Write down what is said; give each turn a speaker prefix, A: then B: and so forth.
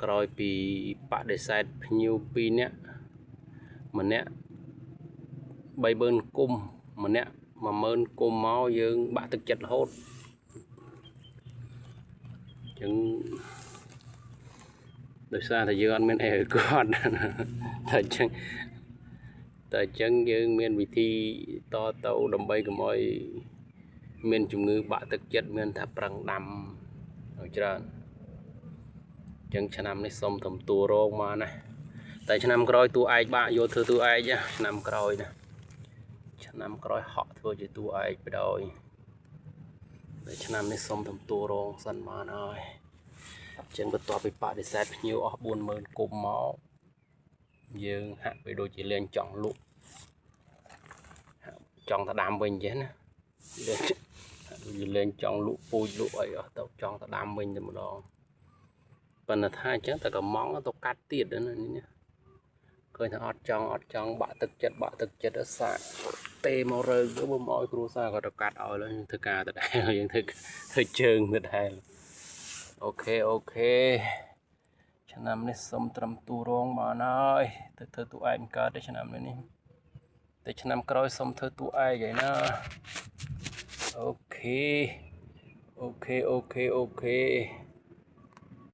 A: ក្រោយពីបដិសេធភ្ញៀវ2នាក់ម្នាក់30000គុំម្នាក់10000គុំមកយើងបាក់ទឹកចិត្តរហូតអញ្ចឹងដោយសារតែយើងអត់មានអីឲ្យគាត់តែអញ្ចឹងតែអញ្ចឹងយើងមានវិធីតទៅដើម្បីកុំឲ្យមានជំងឺបាក់ទឹកចិត្តមានថាប្រឹងដាំឲ្យច្រើនអញ្ចឹងឆ្នាំនេះសុំធ្វើតួរងមកណាតែឆ្នាំក្រោយតួឯកបាក់យកធ្វើតួឯកឆ្នាំក្រោយណាឆ្នាំក្រោយហក់ធ្វើជាតួឯកបដ ாய் តែឆ្នាំនេះសុំធ្វើតួរងសិនបានហើយអញ្ចឹងបន្ទាប់ពីបដិសេធភ្ញៀវអស់40000គុំមកយើងហាក់បីដូចជាលេងចង់លក់ចង់ទៅដាំវិញចេះណាលេងហាក់ដូចជាលេងចង់លក់ពូជលក់អីអស់ទៅចង់ទៅដាំវិញតែម្ដងប៉ុន្តែថាអញ្ចឹងតែកំងទៅកាត់ទៀតណានេះឃើញថាអត់ចង់អត់ចង់បាក់ទឹកចិត្តបាក់ទឹកចិត្តសាកទេមករើទៅបើមកឲ្យគ្រួសារគាត់ទៅកាត់ឲ្យឡើយធ្វើការទៅដែរយើងធ្វើធ្វើជើងទៅដែរ OK OK ឆ្នាំនេះសុំត្រឹមទូរងបានហើយទៅធ្វើតួឯងកើតទេឆ្នាំនេះនេះតែឆ្នាំក្រោយសុំធ្វើតួឯងឯណាOK OK OK OK.